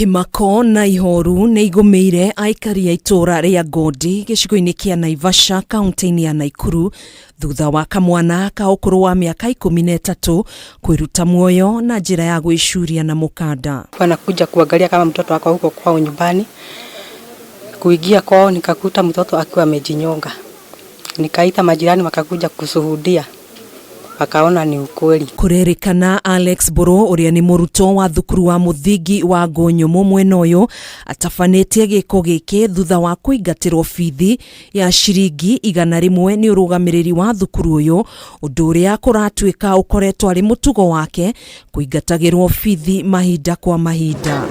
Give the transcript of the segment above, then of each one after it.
Kĩmako na ihoru nĩ igũmĩire aikari a itũũra rĩa Ngondi gĩcigo-inĩ kĩa Naivasha kaunti-inĩ ya Naikuru thutha wa kamwana ka ũkũrũ wa mĩaka 13 kwĩruta muoyo na njĩra ya gwĩcuria na mũkanda. Wanakuja kuangalia kama mtoto wako huko kwao nyumbani. Kuingia kwao nikakuta mtoto akiwa amejinyonga. Nikaita majirani wakakuja kushuhudia, wakaona ni ukweli. Kũrerĩkana Alex Mbũrũ ũrĩa nĩ mũrutwo wa thukuru wa mũthingi wa Ngũnyũmũ mwena ũyũ atabanĩtie gĩko gĩkĩ thutha wa kũingatĩrwo bithi ya ciringi 100 nĩ ũrũgamĩrĩri wa thukuru ũyũ, ũndũ ũrĩa kũratuĩka ũkoretwo arĩ mũtugo wake kũingatagĩrwo bithi mahinda kwa mahinda.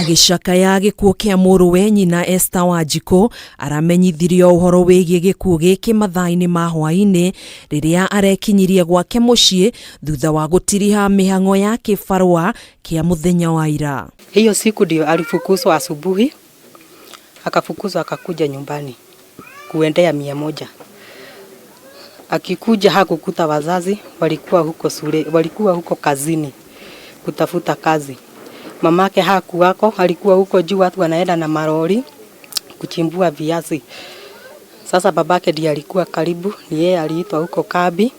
Agĩcakaya gĩkuũ kĩa mũrũwe nyina Esther Wanjikũ aramenyithirio ũhoro wĩgiĩ gĩkuũ gĩkĩ mathaa-inĩ ma hwaĩ-inĩ rĩrĩa arekinyirie gwake mũciĩ thutha wa gũtiriha mĩhang'o ya kĩbarũa kĩa mũthenya wa ira. Hiyo siku ndio alifukuzwa asubuhi, akafukuzwa akakuja nyumbani kuendea 100. Akikuja hakukuta wazazi, walikuwa huko shule, walikuwa huko kazini kutafuta kazi. Mamake hakuwako, alikuwa huko juu, watu wanaenda na marori kuchimbua viazi. Sasa babake ndiye alikuwa karibu, ni yeye aliitwa huko kambi,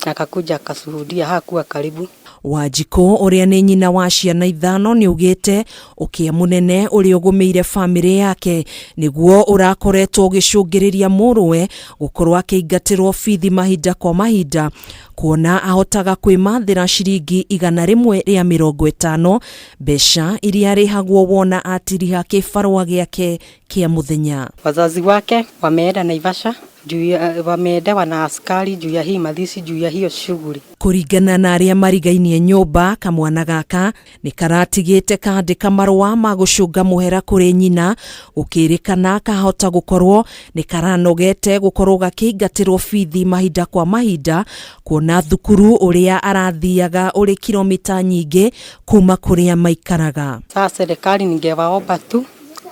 akakuja akashuhudia, hakuwa karibu. Wanjikũ ũrĩa nĩ nyina wa ciana ithano nĩ augĩte ũkĩa mũnene ũrĩa ũgũmĩire bamĩrĩ yake nĩguo ũrakoretwo ũgĩcũngĩrĩria mũrũwe gũkorwo akĩingatĩrwo bithi mahinda kwa mahinda, kuona ahotaga kwĩmathĩra ciringi 150 mbeca iria arĩhagwo wona atiriha kĩbarũa gĩake kĩa mũthenya. Wazazi wake wameenda Naivasha juu ya, wameendewa na askari juu ya hii mazishi, juu ya hiyo shughuli. Kũringana na arĩa marigainie nyũmba, kamwana gaka nĩ karatigĩte kandĩka marũa ma gũcũnga mũhera kũrĩ nyina, gũkĩrĩkana kahota gũkorwo nĩ karanogete gũkorwo gakĩingatĩrwo bithi mahinda kwa mahinda, kuona thukuru ũrĩa arathiaga ũrĩ kilomita nyingĩ kuma kũrĩa maikaraga. Sasa serikali ningewaomba tu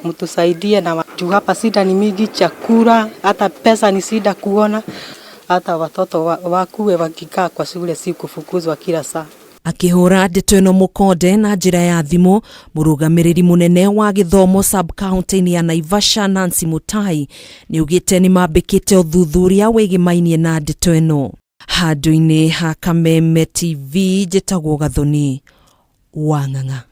mtusaidie na juu hapa shida ni mingi, chakula hata pesa ni shida kuona, hata watoto wakuwe wakikaa kwa shule si kufukuzwa kila saa. Akĩhũra ndeto ĩno mũkonde na njĩra ya thimũ, mũrũgamĩrĩri mũnene wa gĩthomo sub county ya Naivasha Nancy Mutai nĩ augĩte nĩ mambĩkĩte ũthuthuria wĩgĩmainie na ndeto ĩno. Handũ-inĩ ha Kameme TV, njĩtagwo Gathoni wa Ng'ang'a.